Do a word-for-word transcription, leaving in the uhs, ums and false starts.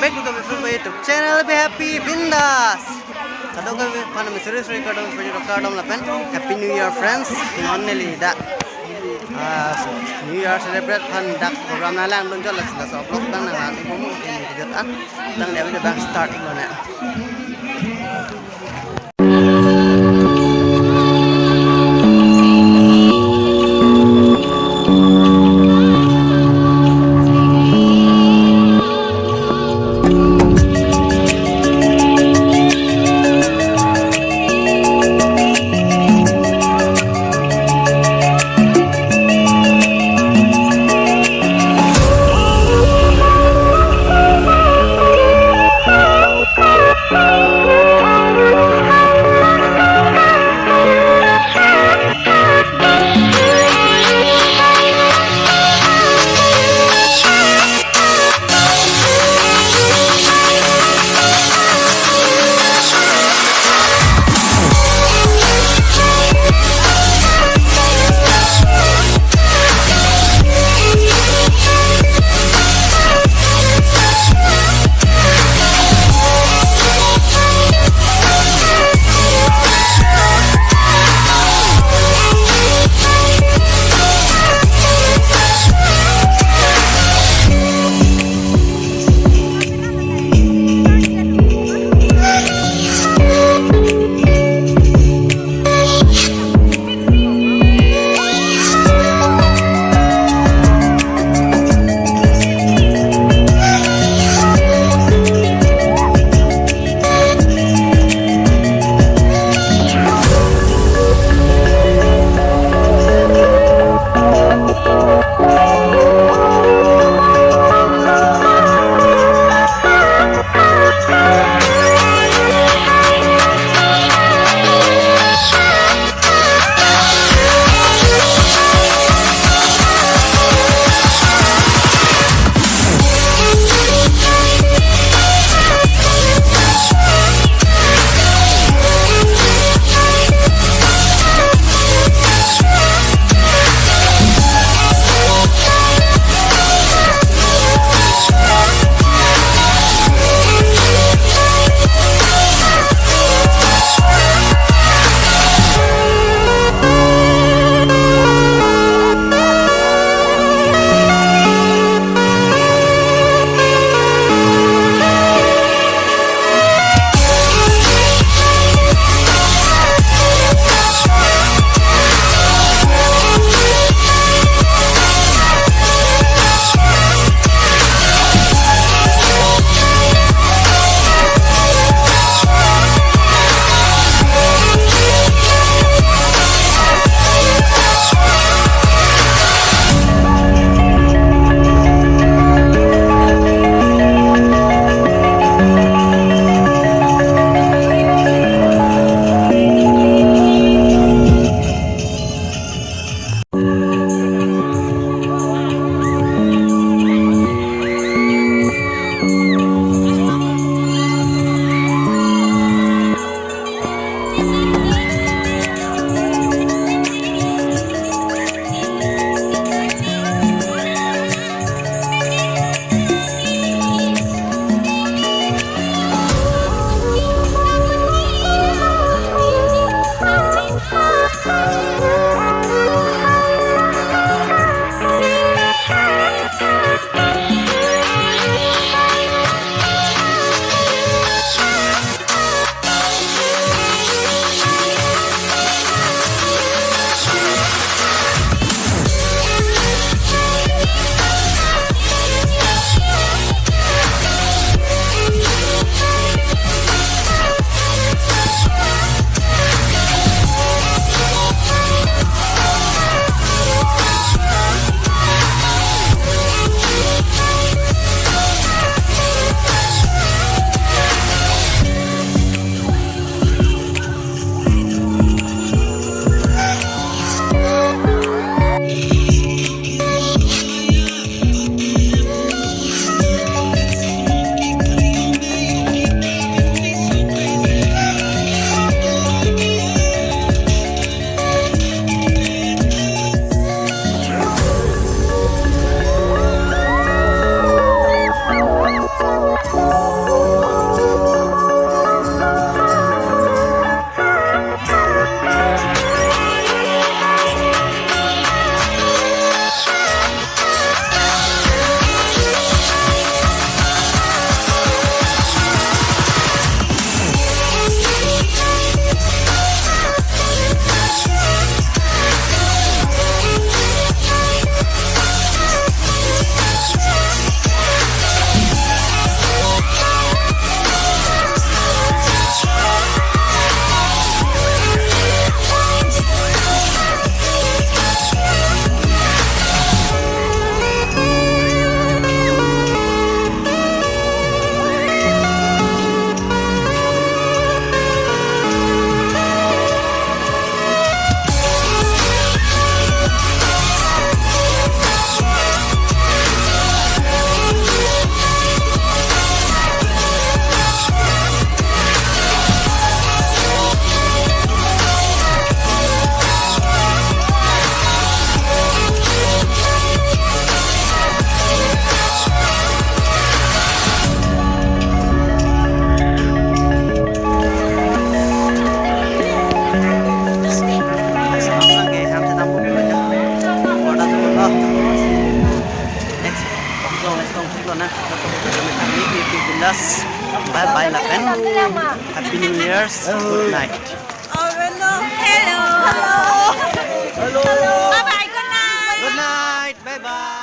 Back to the Vishnu Bhai YouTube channel, Be Happy Bindas. Kadokave aphan mesen suri kardom, pajir kardom lapen Happy New Year, friends. Non neli dak, ah, New Year celebrate aphan dak program nanglang dun jol, laso vlog abang nanglang dun mo ke ni jot an. Tang dia video abang start ik lone. Bye bye lapen Happy New Year's. Good night. Hello. Hello. Bye bye. Good night. Good night. Bye bye.